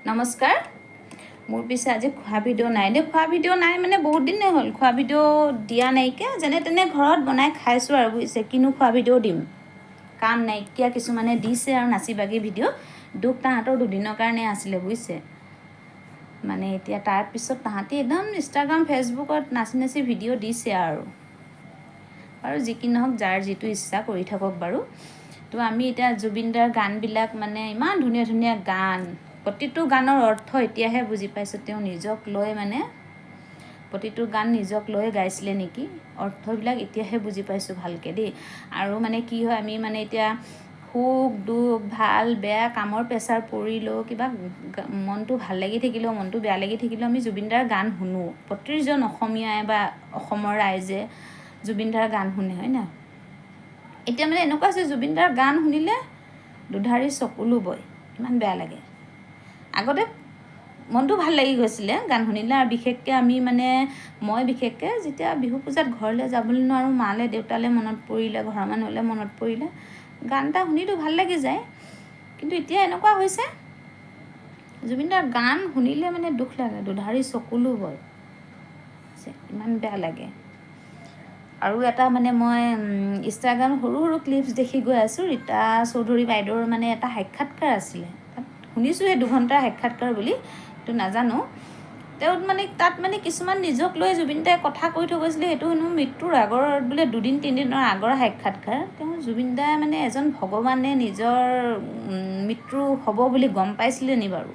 নমস্কাৰ। মোৰ পিছে আজি খোৱা ভিডিঅ' নাই দেই। খোৱা ভিডিঅ' নাই মানে বহুত দিনেই হ'ল খোৱা ভিডিঅ' দিয়া নাইকিয়া। যেনে তেনে ঘৰত বনাই খাইছোঁ আৰু, বুজিছে? কিনো খোৱা ভিডিঅ' দিম, কাম নাইকিয়া। কিছুমানে দিছে আৰু নাচি বাগি ভিডিঅ'। দুখ তাহাঁতৰ দুদিনৰ কাৰণে আছিলে, বুজিছে? মানে এতিয়া তাৰপিছত তাহাঁতি একদম ইনষ্টাগ্ৰাম, ফেচবুকত নাচি নাচি ভিডিঅ' দিছে আৰু। বাৰু, যি কি নহওক, যাৰ যিটো ইচ্ছা কৰি থাকক বাৰু। তো আমি এতিয়া জুবিনদাৰ গানবিলাক, মানে ইমান ধুনীয়া ধুনীয়া গান, প্ৰতিটো গানৰ অৰ্থ এতিয়াহে বুজি পাইছোঁ। তেওঁ নিজক লৈ, মানে প্ৰতিটো গান নিজক লৈ গাইছিলে নেকি? অৰ্থবিলাক এতিয়াহে বুজি পাইছোঁ ভালকৈ দেই। আৰু মানে কি হয়, আমি মানে এতিয়া সুখ দুখ, ভাল বেয়া, কামৰ প্ৰেছাৰ পৰিলেও, কিবা মনটো ভাল লাগি থাকিলেও, মনটো বেয়া লাগি থাকিলেও আমি জুবিনদাৰ গান শুনো। প্ৰতিজন অসমীয়াই বা অসমৰ ৰাইজে জুবিনদাৰ গান শুনে, হয় নহয়? এতিয়া মানে এনেকুৱা হৈছে, জুবিনদাৰ গান শুনিলে দুধাৰি চকুলো বয়, ইমান বেয়া লাগে। আগতে মনটো ভাল লাগি গৈছিলে গান শুনিলে। আৰু বিশেষকৈ আমি, মানে মই বিশেষকৈ যেতিয়া বিহু পূজাত ঘৰলৈ যাবলৈ নোৱাৰোঁ, মালৈ দেউতালৈ মনত পৰিলে, ঘৰৰ মানুহলৈ মনত পৰিলে গান এটা শুনিতো ভাল লাগি যায়। কিন্তু এতিয়া এনেকুৱা হৈছে, জুবিনদাৰ গান শুনিলে মানে দুখ লাগে, দুধাৰি চকুলো বয়, ইমান বেয়া লাগে। আৰু এটা মানে মই ইনষ্টাগ্ৰাম সৰু সৰু ক্লিপছ দেখি গৈ আছোঁ, ৰীতা চৌধুৰী বাইদেউৰ মানে এটা সাক্ষাৎকাৰ আছিলে। তাত শুনিছোঁ সেই 2 ঘণ্টাৰ সাক্ষাৎকাৰ বুলি, সেইটো নাজানো। তেওঁ মানে তাত মানে কিছুমান নিজক লৈ জুবিন দাই কথা কৈ থৈ গৈছিলে। সেইটো হেনো মৃত্যুৰ আগৰ বোলে দুদিন তিনিদিনৰ আগৰ সাক্ষাৎকাৰ। তেওঁ জুবিন দাই মানে এজন ভগৱানে নিজৰ মৃত্যু হ'ব বুলি গম পাইছিলে নি বাৰু?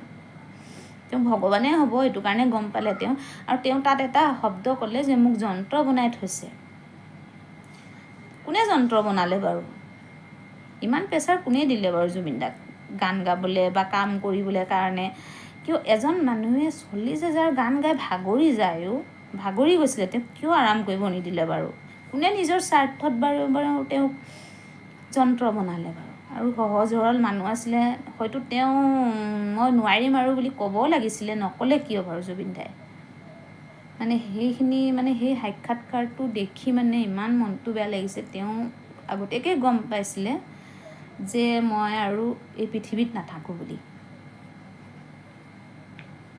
তেওঁ ভগৱানে হ'ব, এইটো কাৰণে গম পালে তেওঁ। আৰু তেওঁ তাত এটা শব্দ ক'লে যে মোক যন্ত্ৰ বনাই থৈছে। কোনে যন্ত্ৰ বনালে বাৰু? ইমান প্ৰেছাৰ কোনে দিলে বাৰু জুবিন দাক গান গাবলৈ বা কাম কৰিবলৈ কাৰণে? কিয় এজন মানুহে 40,000 গান গাই ভাগৰি যায় অ', ভাগৰি গৈছিলে। তেওঁক কিয় আৰাম কৰিব নিদিলে বাৰু? কোনে নিজৰ স্বাৰ্থত বাৰু তেওঁক যন্ত্ৰ বনালে বাৰু? আৰু সহজ সৰল মানুহ আছিলে, হয়তো তেওঁ মই নোৱাৰিম আৰু বুলি ক'ব লাগিছিলে, নক'লে কিয় বাৰু জুবিন দাই? মানে সেইখিনি, মানে সেই সাক্ষাৎকাৰটো দেখি মানে ইমান মনটো বেয়া লাগিছে। তেওঁ আগতীয়াকৈ গম পাইছিলে যে মই আৰু এই পৃথিৱীত নাথাকোঁ বুলি।